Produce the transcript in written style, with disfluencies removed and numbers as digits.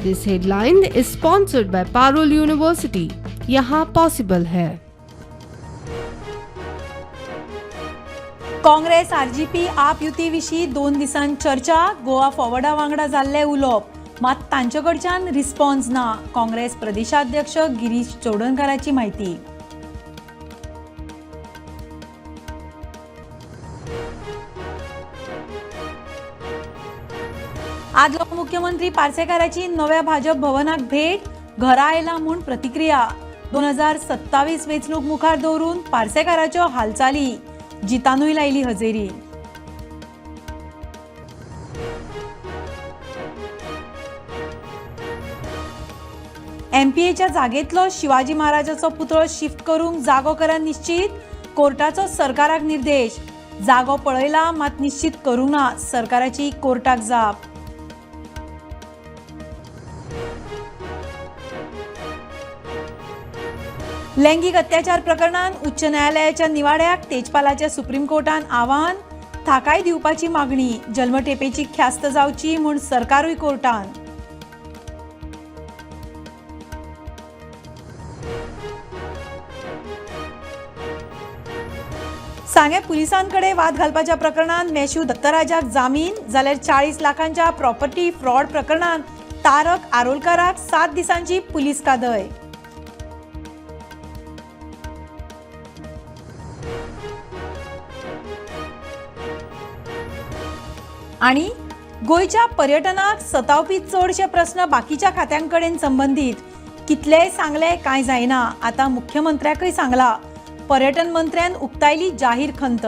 This headline is sponsored by Parul University. यहाँ possible है। Congress RGP आप युती विशीं 2 दिसांत चर्चा. गोवा फॉवर्डा वांगडा जाल्लें उलोवप, मात तांचे कडच्यान रिस्पॉन्स ना. काँग्रेस प्रदेशाध्यक्ष गिरीश चोडणकाराची म्हायती. आदलो मुख्यमंत्री पार्सेकाराची नव्या भाजप भवनाक भेट, घरा आयला म्हूण प्रतिक्रिया. 2027 वेंचणूक मुखार दवरून पार्सेकाराच्यो हालचाली, जितानूय लायली हजेरी. एमपीएच्या जागेतलो शिवाजी महाराजाचो पुतळो शिफ्ट करूंक जागो करा निश्चित, कोर्टाचो सरकाराक निर्देश. जागो पळयला मात निश्चित करूंक ना, सरकाराची कोर्टाक जाप. लैंगिक अत्याचार प्रकरणात उच्च न्यायालयाच्या निवाड्याक तेजपालाच्या सुप्रीम कोर्टान आव्हान, थाकाय दिवपाची मागणी. जल्मठेपेची ख्यास्त जावची म्हूण सरकारूय कोर्टान. सांगें पुलिसांकडे वाद घालपाच्या प्रकरणात मॅश्यू दत्तराजाक जामीन, जाल्यार 40 लाखांच्या प्रॉपर्टी फ्रॉड प्रकरणात तारक आरोलकाराक 7 दिसांची पुलीस कादय. आणि गोंयच्या पर्यटनाक सतावपी चडशे प्रस्न बाकीच्या खात्यांकडेन संबंदीत. कितलेय सांगले कांय जायना, आतां मुख्यमंत्र्याकय सांगला. पर्यटन मंत्र्यान उक्तायली जाहीर खंत.